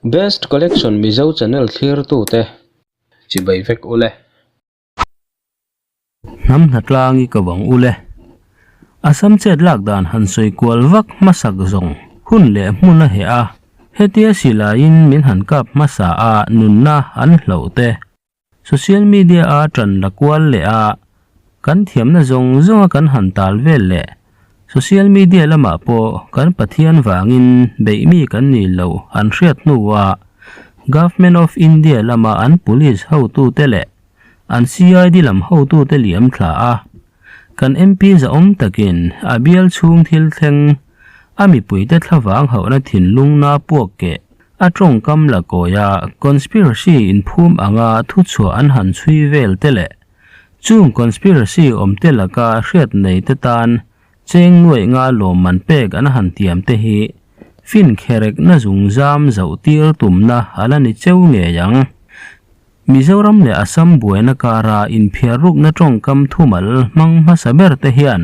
Best Collection Mizo channel thlirtute chibai vek ule. Hnam hnatlang i ko ang ule. Assam chet lak dan han sawi kual vak hmasak zawng hun leh hmun a heh a, hetia silaiin min han kap hmasa a nunna an hloh te. Social media a tan la kual leh a, kan thiamna zawng zawnga kan han tal vel leh social media lamah pawh kan Pathian vangin beih mi kan ni lo an hriat hnuah Government of India lama an police hotute leh an CID lam hotute liam thla a, kan MP zahawm takin a bial chhung thil thleng a mipuite thlavang hauhna thinlung na puak keh A tawngkam la kawia conspiracy inphum anga thuchhuah an han chhui vel te leh chung conspiracy awm te laka hriat nei te tan cheng nuaih nga lawmman pek an han tiam te hi fin kherekna zungzam zoh tir tumna a la ni cheu ngei ang. Mizoram leh Assam buaina kara inphiarrukna tawngkam thumal hmang hmasa ber te hian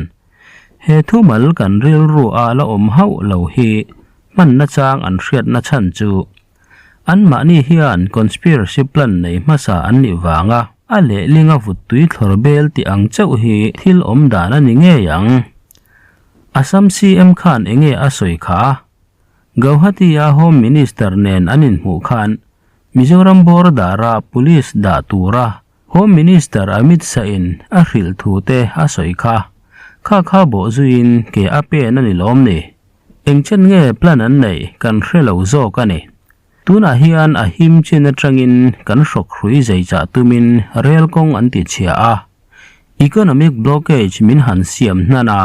he thumal kan rilru a la awm hauh lo hi Hmanna chang an hriatna chhan chu anmahni hian conspiracy plan nei hmasa an nih vanga a lehlinga vuttui thlawr bel tih ang chauh hi thil awm dan a ni ngei ang. Assam CM khan enge a sawi kha? Gauhati-a Home Minister nen an inhmuh khan Mizoram border-a police dah tura Home Minister Amit Shah-in a hrilh thu te a sawi kha. Kha kha bawh zuiin ke a pen a ni lawm ni? Eng chen nge plan an neih kan hre lo zawk a ni. Tunah hian a him chin atangin kan hrawk hrui zei chah tumin rel kawng an ti chhia a. Economic blockage min han siam hnan a,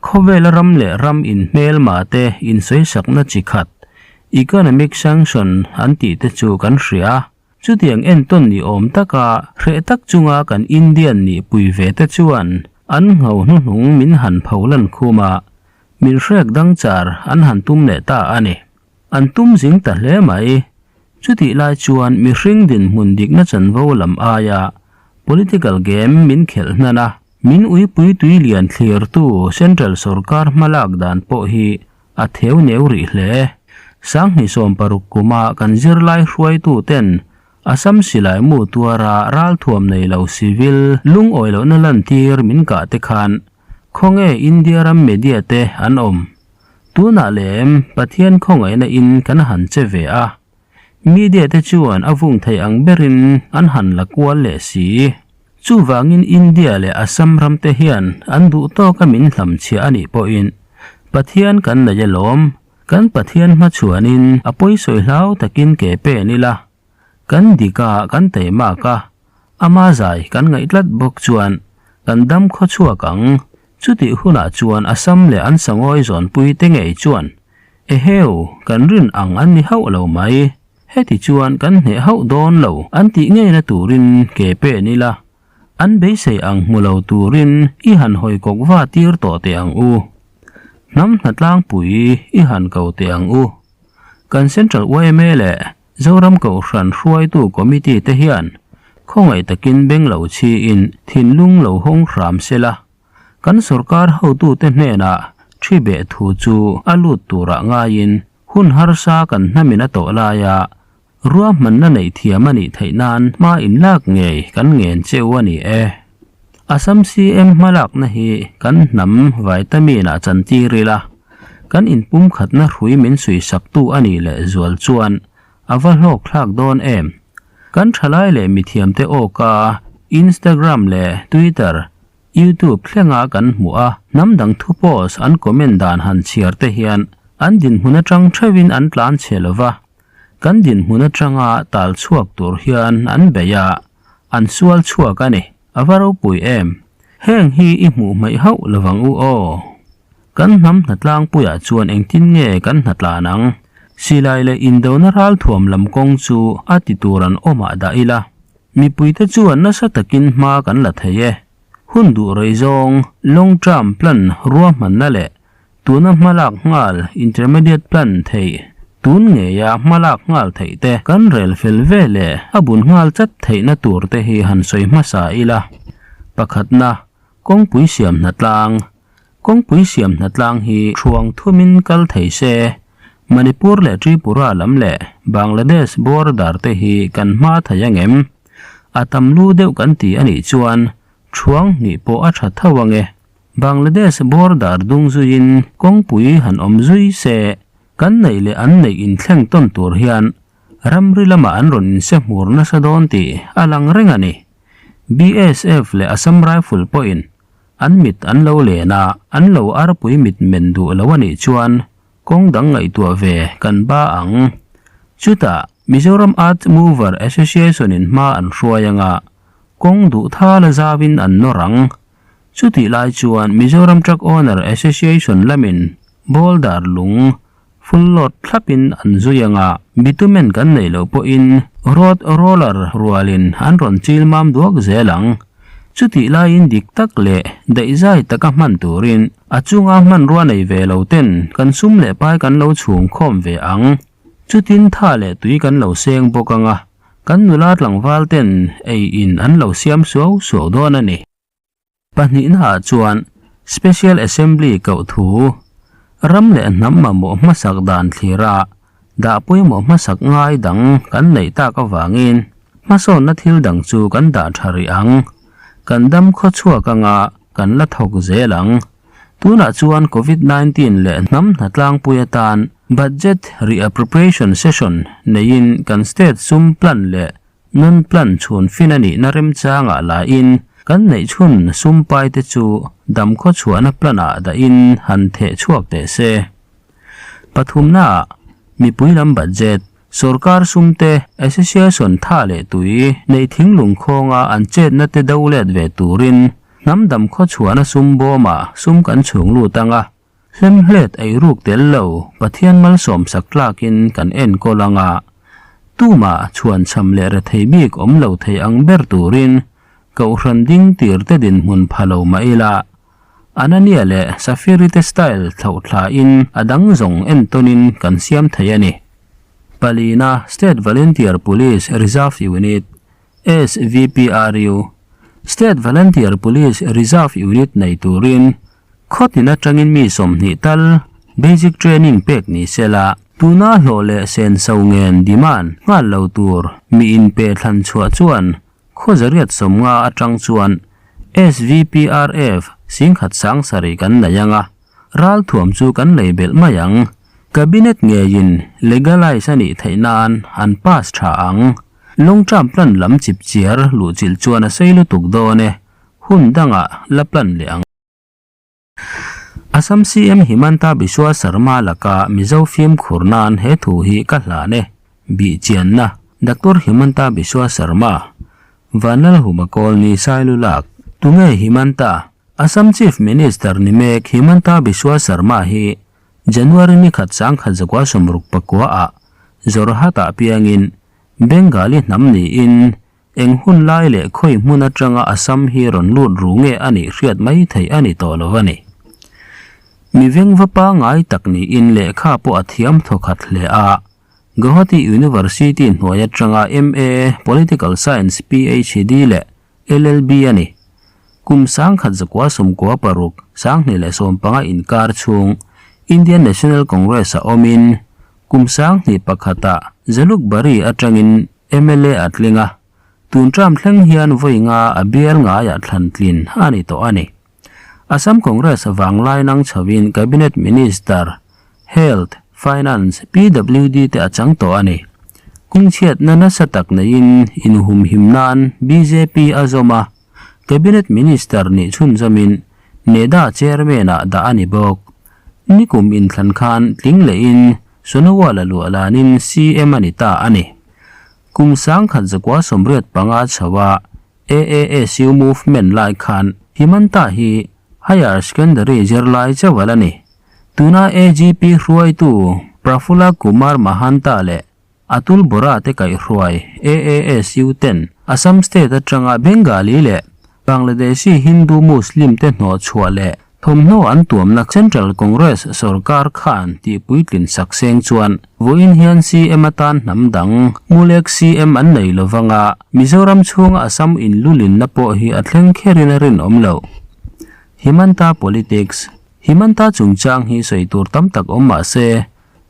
khawvela ram leh ram inhmelma te insawisakna chi khat economic sanction an tih te chu kan hria. Chutiang entawn ni awm taka hreh tak chunga kan Indian nih pui ve te chuan an ngho hnuhnung min han pho lan khum a, min hrek dang char an han tum leh ta a ni. An tum zing ta hle mai. Chutih lai chuan mihring dinhmun dikna chanvo lam aia political game min khelh hnan a, min uipui tui lian thlirtu central sorkar hmalak dan pawh hi A theu neu rih hle. Sanghnih 60 kuma kan zirlai hruaitu ten Assam silai mu tuara ralthuam nei lo civil lungawi lohna lantir min kah te khan khawnge India ram media te an awm? Tunah lem Pathian khawngaihna in kan han che ve a, media te chuan a vung thei ang berin an han la kual leh si. Chuvangin India leh Assam ram te hian an duh tawka min hlamchhiah a nih pawhin Pathian kan nei alawm, kan Pathian hmachhuanin a pawisawi hlau takin ke pen ila, kan dika kan teimak a, ama zai kan ngaih tlat bawk chuan kan dam khawchhuak ang. Chutih hunah chuan Assam leh an sangawi zawnpui te ngei chuan Eheu, kan rin ang an ni hauh lo mai. Heti chuan kan hneh hauh dawn lo an tih ngeina turin ke pen ila, an beisei ang hmu lo turin i han hawi kawk va tir tawh teh ang u. Hnam hnatlangpui i han ko teh ang u. Kan Central yma leh Zoram Kohhran hruaitu Committee te hian khawngaih takin beng lo chhiin thinlung lo hawng hram sela, Kan sorkar hotute hnenah thi beh thu chu a lut turah ngaiin hun harsa kan hnamin a tawh laia ruahmanna neih thiam a nih theih nan hma inlak ngei kan ngen cheu a ni e. Assam CM hmalakna hi kan hnam vitamin ah chantir ila, kan inpumkhatna hrui min suisaktu a nih leh zual chuan a va hlawk thlak dawn em? Kan thalai leh mithiamte awka Instagram leh Twitter YouTube thlenga kan hmuh a, hnam dang thu post an comment dan han chhiar te hian an dinhmun atang theuhin an tlan chhe lova, kan dinhmun atanga tal chhuak tur hian an bei a, an sual chhuak a ni. A va ropui em? Heng hi i hmuh hmaih hauh lovang u aw. Kan hnam hnatlangpuiah chuan engtin nge kan hnatlan ang? Silai leh indona ralthuam lam kawng chu a ti tur an awmah dah ila. Mipuite chuan nasa takin hma kan la thei e. Hun duh rei zawng, long term plan ruahmanna leh tuna hmalak nghal intermediate plan theih, tun ngeia hmalak nghal theih te kan rel fel ve leh a bun nghal chat theihna tur te hi han sawi hmasa ila. Pakhatna, kawngpui siam hnatlang. Kawngpui siam hnatlang hi thuang thumin kal thei se. Manipur leh Tripura lam leh Bangladesh border te hi kan hma thei ang em? A tam lu deuh kan ti a nih chuan thuang hnih pawh a tha tho ang e. Bangladesh border dung zuiin kawngpui han awm zui se, kan neih leh an neih inthleng tawn tur hian ramri lamah an rawn inse hmur nasa dawn tih a lang reng a ni. BSF leh Assam Rifle pawhin an mit an lo len a, an lo arpui mit men duh lo a nih chuan Kawng dang ngaihtuah ve kan ba ang. Chutah Mizoram Earth Mover Association in hma an hruai anga kawng duh thal a zauin an nawr ang. Chutih lai chuan Mizoram Truck Owner Association lamin boulder lung full load thlapin an zui anga bitumen kan neih loh pawhin road roller rualin an rawn chil mam duak zel ang. Chutih laiin dik tak leh daihzai taka hman turin a chunga hmanrua nei ve lo ten kan sum leh pai kan lo chhung khawm ve ang. Chutin tha leh tui kan lo seng bawk ang a, kan nula tlangval ten ei in an lo siam suau suau dawn a ni. Pahnihnaah chuan Special Assembly koh thu ram leh hnam mamawh hmasak dan thlira Dah pawimawh hmasak ngai dang kan neih tak avangin hmasawnna thil dang chu kan dah tha rih ang. Kan dam khaw chhuak anga kan la thawk zel ang. Tunah chuan Covid 19 leh hnam hnatlangpui atan Budget Reappropriation Session neiin kan state sum plan leh non plan chhun fin a nihna remchangah lain kan neih chhun sum pai te chu dam khaw chhuahna plan ah dahin han theh chhuak teh se. Pathumnaah mipui lam budget, sorkar sum te, association tha leh tui neih thinglung khawnga an chetna te do let ve turin hnam dam khaw chhuahna sum bawmah sum kan chhung lut ang a, Hlemhlet eiruk tel lo Pathian malsawm sak tlakin kan enkawl ang a, tumah chhuanchham leh rethei bik awm lo thei ang ber turin Kohhran ding tir te dinhmun pha lo mah ila, Anania leh Safiri te style thlauh thlain a dang zawng entawnin kan siam thei a ni. Palina State Volunteer Police Reserve Unit, SVPRU, State Volunteer Police Reserve Unit nei turin Khawtin atangin mi 20 tal basic training pek ni se la, tuna hlawh leh senso ngen demand nghal lo tur mi inpe thlan chhuah chuan khaw zariat 50 atang chuan SVPRF singkhat sang sarih kan nei ang a, ralthuam chu kan lei belh mai ang. Cabinet ngeiin legalize a nih theih nan an pass tha ang. Long term plan lam chipchiar luhchilh chuan a sei lutuk dawn e. Hun dangah la plan leh ang. Assam CM Himanta Biswa Sarma laka Mizo fimkhur nan he thu hi ka hlan e. Bihchianna, Doctor Himanta Biswa Sarma, Vanlalhuma Kawlni Sailulak, Tunge Himanta? Assam Chief Minister ni mek Himanta Biswa Sarma hi January ni khat 1964 ah Jorhat-ah piangin Bengali hnam niin Eng hun lai leh khawi hmun atanga Assam hi rawn lut ru nge a nih hriat mai theih a ni tawh lo a ni. Mi vengva pangngai tak niin lehkha pawh a thiam thawkhat hle a, Gauhati University hnuai atanga MA, Political Science, PhD leh LLB a ni. Kum 1996, 2015 inkar chhung Indian National Congress a awmin kum 2001 ah Jalukbari atangin Mla a tling a, tun term thleng hian vawi nga a bial ngaiah thlan tlin a ni tawh a ni. Assam Congress vanglai nang chhoin Cabinet Minister, Health, Finance, PWD te a chang tawh a ni. Kungchhiatna nasa tak neiin inhumhim nan bjp a zawm a, Cabinet Minister nih chhunzawmin NEDA Chairman-ah dah a ni bawk. Nikum inthlan khan tling lehin Sonowal a luah lanin CM a ni ta a ni. Kum 1985 chho a AASU movement lai khan Himanta hi Higher Secondary zirlai chauhal a ni. Tuna AGP hruaitu Prafulla Kumar Mahanta leh Atul Bora te kaihhruai AASU ten Assam state atanga Bengali leh Bangladeshi Hindu Muslim te hnawhchhuah leh thawmhnaw an tuamna Central Congress sorkar khan tihpuitlin sak seng chuan vawiin hian CM atan hnam dang Mulek CM an nei lovang a, Mizoram chhunga Assam inlulinna pawh hi a thleng kherin a rinawm lo. Himanta Politics, Himanta chungchang hi sawi tur tam tak awm mah se.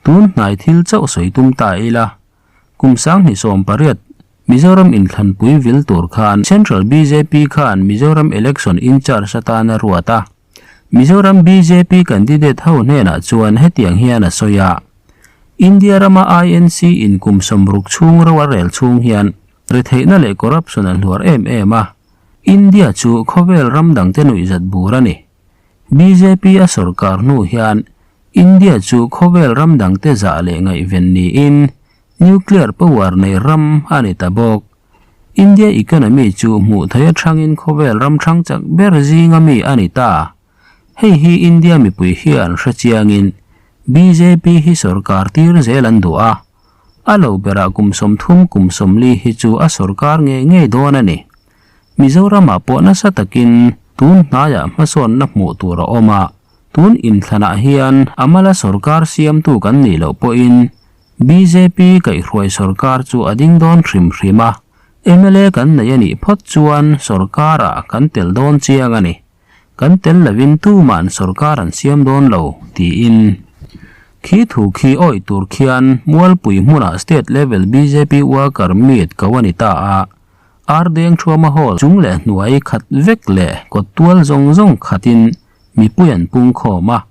Tun hnai thil chauh sawi tum ta ila, kum 2018 Mizoram inthlanpui vil tur khan Central bjp khan Mizoram election in-charge atan a ruat a. Mizoram bjp candidate ho hnenah chuan hetiang hian a sawi a, India rama INC in kum 60 chhung ro a rel chhung hian retheihna leh corruption a hluar em em a, India chu khawvel ram dangte nuihzat bur a ni. Bjp a sorkar hnu hian India chu khawvel ram dangte zah leh ngaihven niin Nuclear power nei ram a ni ta bawk. India economy chu hmuh theih atangin khawvel ram thang chak ber zinga mi a ni ta. Hei hi India mipui hian hre chiangin bjp hi sorkar tir zel an duh a. A lo berah kum 30 kum 40 hi chu a sorkar ngei ngei dawn a ni. Mizoramah pawh nasa takin tun hnaiah hmasawnna hmuh tur a awm a. Tun inthlanah hian a mala sorkar siamtu kan nih loh pawhin bjp kaihhruai sorkar chu a ding dawn hrim hrim a, mla kan nei a nih phawt chuan sorkarah kan tel dawn chiang a ni. Kan tel lovin tuma'n sorkar an siam dawn lo, tiin. Khi thu khi awih tur khian Mualpui hmunah state level bjp worker meet ko a ni ta a, ar deng thuama hall chung leh hnuai khat vek leh kawt tual zawng zawng khatin mipui an pung khawm a.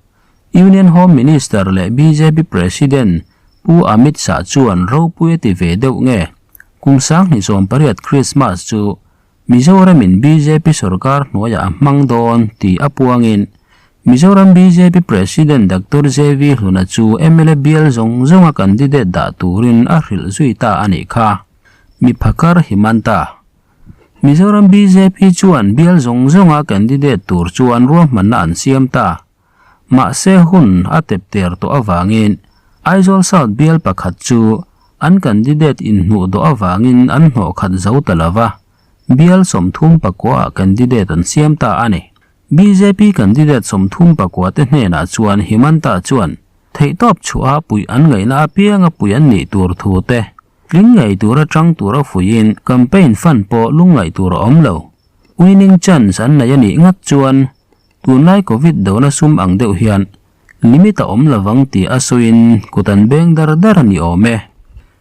Union Home Minister leh bjp President Pu Amit Shah chuan ropui a ti ve deuh nge? Kum 2018 Christmas chu Mizoramin bjp sorkar hnuaiah a hmang dawn tih a puangin Mizoram bjp President Doctor JV Hluna chu mla bial zawng zawnga candidate dah turin a hrilh zui ta a nih kha. Mi phakar Himanta. Mizoram bjp chuan bial zawng zawnga candidate tur chuan ruahmanna an siam ta. Mahse hun a tep ter tawh avangin Aizawl South bial pakhat chu an candidate inhnuh dawh avangin an hnawh khat zo ta lova, bial 39 ah candidate an siam ta a ni. Bjp candidate 34 te hnenah chuan Himanta chuan theihtawp chhuah puih an ngaihna apianga puih an nih tur thu te, Tling ngei tura tang tura fuiin campaign fund pawh lungngaih tur a awm lo. Winning chance an nei a nih ngat chuan tunlai Covid dona sum ang deuh hian limit a awm lovang tih a sawiin kut an beng dar dar a ni awm e.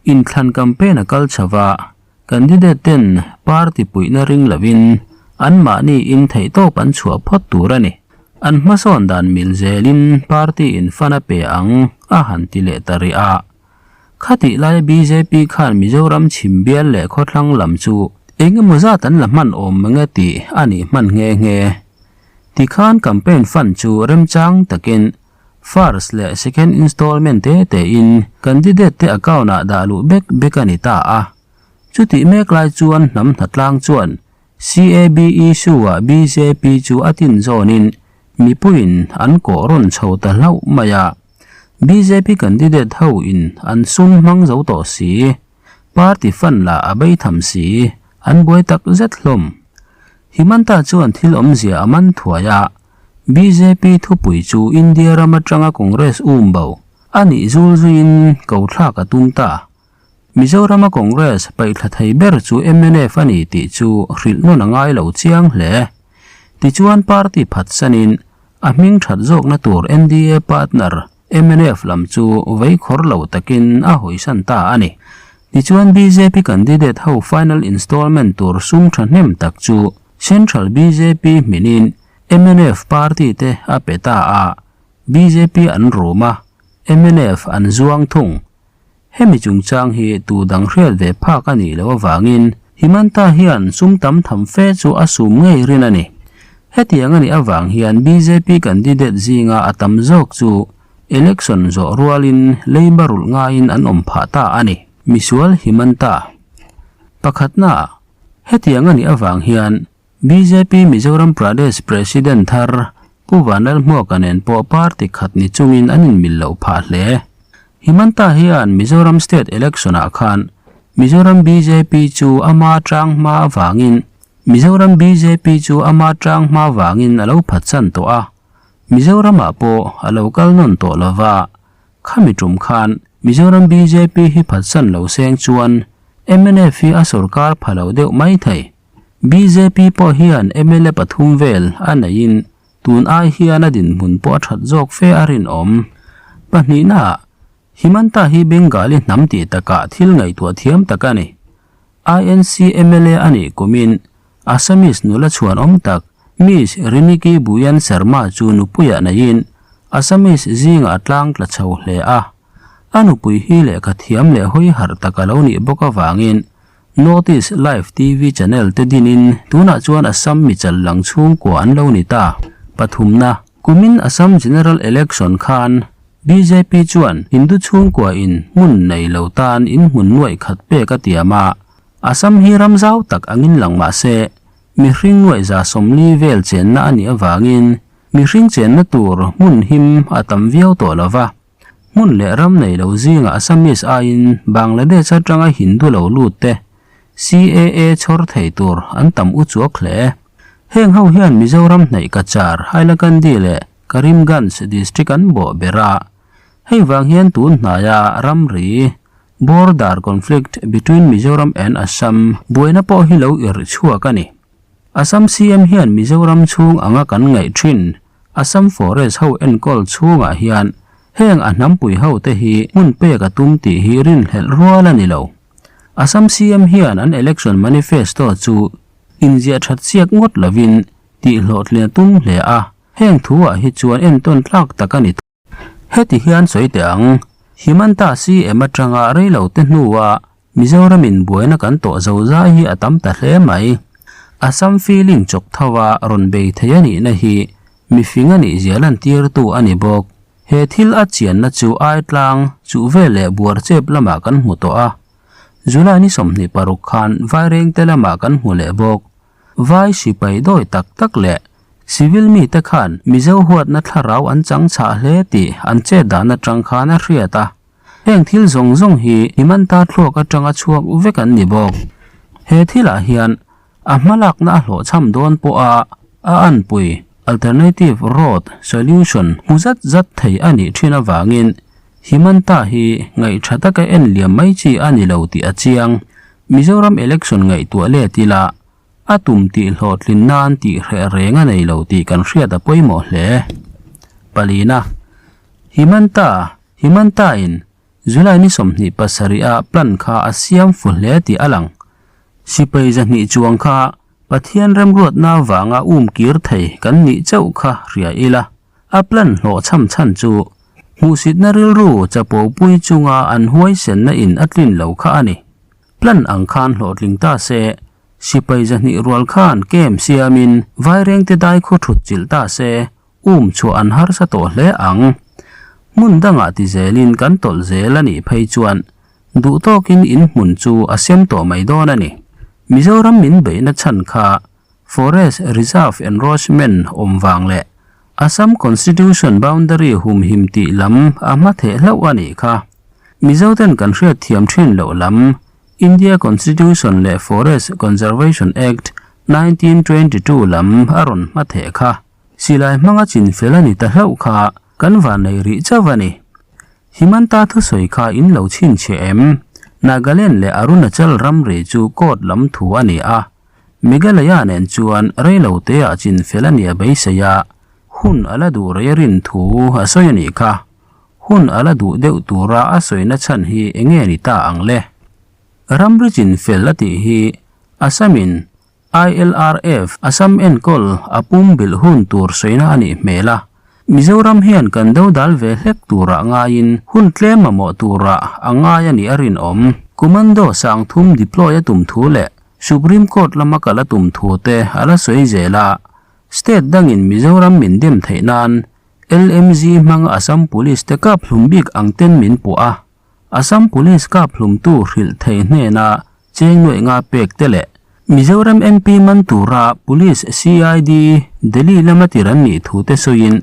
Inthlan campaign a kal chho a, candidate ten party puihna ring lovin anmahni in theihtawp an chhuah phawt tur a ni. An hmasawn dan mil zelin party in fund a pe ang a han ti leh ta rih a. Khatih laia bjp khan Mizoram chhim bial leh khawthlang lam chu eng emaw zat an la hman awm mang e tih a nih hman nghe nghe. Tikhan campaign fund chu remchang takin first leh second installment te tein candidate te account ah dah luh bek bek a ni ta a. Chutih mek lai chuan hnam hnatlang chuan CAB issue ah bjp chu a tin zawnin mipuiin an kawh rawn chho ta hlauh mai a. Bjp candidate ho in an sum hmang zo tawh si, party fund lah a bei tham si, an buai tak zet hlawm. Himanta chuan thil awmzia a man thuai a, bjp thupui chu India ram atanga Congress um bo a nih zul zuiin ko thlak a tum ta. Mizorama Congress paihthla thei ber chu mnf a ni tih chu hrilh nawn a ngai lo chiang hle. Tichuan party phatsanin A hming that zawkna tur NDA partner mnf lam chu vei khawr lo takin a hawisan ta a ni. Tichuan bjp candidate ho final installment tur sum thahnem tak chu Central bjp hminin mnf party te a pe ta a, bjp an rum a, mnf an zuang thung. Hemi chungchang hi tu dang hriat ve phak a nih loh avangin Himanta hian sum tam tham fe chu a sum ngei rin a ni. Hetiang a nih avang hian bjp candidate zinga a tam zawk chu election zawh rualin leiba rulh ngaiin an awm phah ta a ni. Misual Himanta pakhatnaah hetiang a nih avang hian Bjp Mizoram Pradesh President thar Pu Vanlalhmuaka nen pawh party khat ni chungin an inmil loh phah hle. Himanta hian Mizoram State Election-ah khan Mizoram bjp chu ama tang hma avangin Mizoram bjp chu ama tang hma vangin a lo phatsan tawh a, Mizoramah pawh a lo kal nawn tawh lova, khami tum khan Mizoram bjp hi phatsan lo seng chuan mnf hi a sorkar pha lo deuh mai thei. Bjp pawh hian mla pathum vel a neihin tun ai hian a dinhmun pawh a that zawk fe a rinawm. Pahnihnaah. Himanta hi Bengali hnam tih takah thil ngaihtuah thiam tak a ni. INC mla a nih kumin Assamese nula chhuanawm tak Miss Riniki Bhuyan Sharma chu nupuiah neiin Assamese zingah a tlang tla chho hle a. A nupui hi lehkha thiam leh hawi harh tak a lo nih bawk avangin Northeast Live TV channel te dinin tunah chuan Assam michal lang chhungkua an lo ni ta. Pathumna, kumin Assam General Election khan bjp chuan Hindu chhungkua in hmun nei lo tan in hmun nuaih khat pek a tiam a, Assam hi ram zau tak angin lang mah se mihring nuaih 40 vel chenna a nih avangin mihring chenna tur hmun him a tam viau tawh lo va. Hmun leh ram nei lo zingah Assamese aiin Bangladesh atanga Hindu lo lut te CAA chhawr thei tur an tam u chuak hle. Heng ho hian Mizoram hnaih Cachar, Hailakandi leh Karimganj district an bawh ber a. Hei vang hian tun hnaia ramri, border conflict between Mizoram and Assam, buaina pawh hi lo irh chhuak a ni. Assam CM hian Mizoram chhung anga kan ngaih thin Assam Forest ho enkawl chhungah hian heng a hnampui ho te hi hmun pek a tum tih hi rinhlelh rual a ni lo. Assam CM hian an election manifesto chu inziah that chiak ngawt lovin tih hlawhtlin a tum hle a, heng thu ah hi chuan entawn tlak tak a ni. Heti hian sawi teh ang, Himanta CM atanga reilo te hnua Mizoramin buaina kan tawh zo zai hi a tam ta hle mai. Assam feeling chawk tho a rawn bei thei a nihna hi mifing a nih zia lantirtu a ni bawk. He thil a chianna chu Aitlang, Chuhve leh Buarchep lamah kan hmu tawh a. July ni 26 khan Vairengte lamah kan hmu leh bawk. Vai sipai dawi tak tak leh civil mite khan Mizo huatna thlarau an chang chhah hle tih an chet dan atang khan a hriat a. Heng thil zawng zawng hi Himanta thluak atanga chhuak vek an ni bawk. He thilah hian a hmalakna a hlawhchham dawn pawha a anpui, alternative road solution, hmu zat zat thei a nih thin avangin Himanta hi ngaihṭha taka en liam mai chi a ni lo tih a chiang. Mizoram election ngaihtuah let ila a tum tih hlawhtlin nan tih hreh reng a nei lo tih kan hriat a pawimawh hle. Palina, Himanta Himanta-in July ni 27 a plan kha a siam fu hle tih a lang. Sipai 200 chuang kha Pathian remruatna avanga um kir thei kan nih chauh kha hria ila, a plan hlawh chham chhan chu hmuhsitna rilru chapo pui chunga an huaisenna in a tlin lo kha a ni. Plan ang khan hlawhtling ta se, sipai 200 rual khan camp siamin Vairengte dai khaw thut chilh ta se, Um chhuah an harsa tawh hle ang. Hmun dangah ti zelin kan tawlh zel a nih phei chuan duh tawkin in hmun chu a sem tawh mai dawn a ni. Mizoram min beihna chhan kha Forest Reserve Enroachment awm vang leh Assam Constitution Boundary humhim tih lam a hma theh hlauh a nih kha. Mizoten kan hriatthiam thin loh lam India Constitution leh Forest Conservation Act 1922 lam a rawn hma theh kha. Silai hmanga chin fel a ni ta hlauh kha kan van nei rih chauh a ni. Himanta thusawi kha in lo chhinchhiah em? Nagaland leh Arunachal ramri chu court lam thu a ni a, Meghalaya nen chuan reilo teah chin fel a nia beisei a, hun a la duh rei a rin thu a sawi a nih kha. Hun a la duh deuh tura a sawina chhan hi enge ni ta ang le? Ramri chin fel a tih hi Assam-in ILRF, Assam enkawl a pum bilh hun tur sawina a nih hmel a, Mizoram hian kan dodal ve hlek turah ngaiin hun tlem mamawh turah a ngai a nih a rinawm. Commando sangthum deploy a tum thu leh Supreme Court lama kal a tum thu te a la sawi zel a, state dangin Mizoram min dem theih nan LMG hmanga Assam Police te kap hlum bik ang ten min puah a. Assam Police kap hlumtu hrilh thei hnena cheng nuaih nga pek te leh Mizoram MP man tura Police CID Delhi lama tir an nih thu te sawiin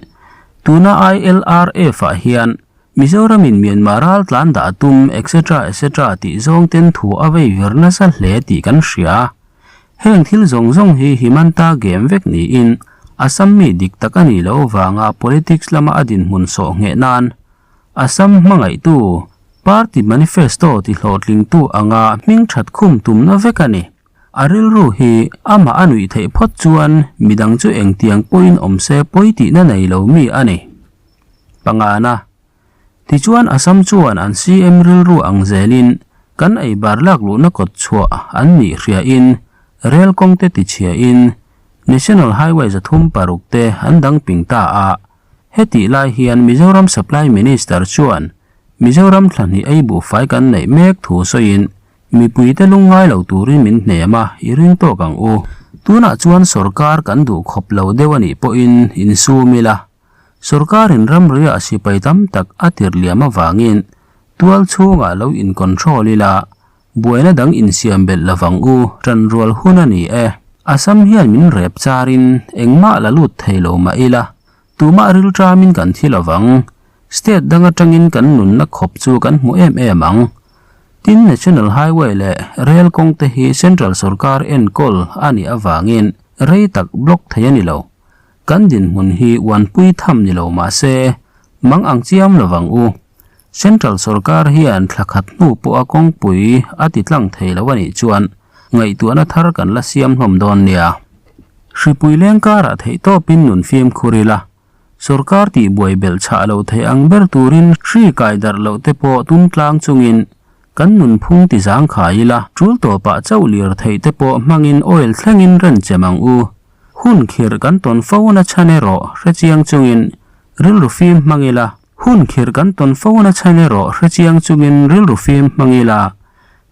tuna ILRF ah hian Mizoramin Myanmar ral tlan dah tum etc etc tih zawng ten thu a vei vir nasa hle tih kan hria. Heng thil zawng zawng hi Himanta game vek niin Assam mi dik tak a nih loh avanga politics lama a dinhmun sawh ngheh nan Assam hmangaihtu, party manifesto ti hlawhtlingtu anga hming that khum tumna vek a ni. A rilru hi amah a nuih theih phawt chuan midang chu engtiang pawhin awm se pawi tihna nei lo mi a ni. Pangana. Tichuan Assam chuan an CM rilru ang zelin kan ei bar lak luhna kawt chhuah an nih hriain rel kawng te tichhiain National Highway 36 te an dang ping ta a. Hetih lai hian Mizoram Supply Minister chuan Mizoram thla hnih ei buhfai kan neih mek thu sawiin Mipuite lungngai lo turin min hnem a, i ring tawk ang u. Tunah chuan sorkar kan duh khawp lo deuh a nih pawhin insum ila. Sorkarin ramriah sipai tam tak a tir liam avangin tual chhungah lo in-control ila, buaina dang insiam belh lovang u, ṭanrual hun a ni e. Assam hian min rep charin engmah la lut thei lo mah ila, tumah rilṭamin kan thi lovang. State dang aṭangin kan nunna khawp chu kan hmu em em ang. Tin, National Highway leh Rail kawng te hi Central sorkar enkawl a nih avangin rei tak block thei a ni lo. Kan dinhmun hi uanpui tham ni lo mah se, mang ang chiam lovang u. Central sorkar hian thla khat hnu pawha kawngpui a ti tlang thei lo a nih chuan ngaihtuahna thar kan la siam hlawm dawn nia. Hripui leng karah theihtawpin nun fimkhur ila. Sorkar tihbuai belh chhah lo thei ang ber turin hri kai darh loh te pawh tum tlang chungin kan nunphung ti zangkhai ila, tul tawpah chauh lir theih te pawh hmangin oil thlengin ren chem ang u. Hun khirh kan tawn fo na chhan erawh hrechiang chungin rilru fim hmang ila. Hun khirh kan tawn fo na chhan erawh hrechiang chungin rilru fim hmang ila.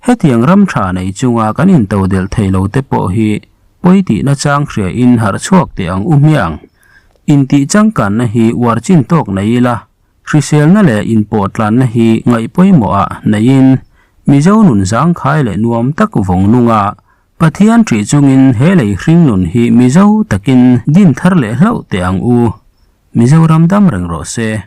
Hetiang ram tha nei chunga kan intodelh thei lo te pawh hi pawi tihna chang hria in harh chhuak teh ang u hmiang. Intih changkanna hi uar chin tawk nei ila, hriselna leh inpawhtlanna hi ngaih pawimawhah neiin Mizo nun zangkhai leh nuam tak vawng nunga Pathian ṭih chungin he lei hring nun hi Mizo takin din thar leh hlauh teh ang u. Mizoram dam reng rawh se.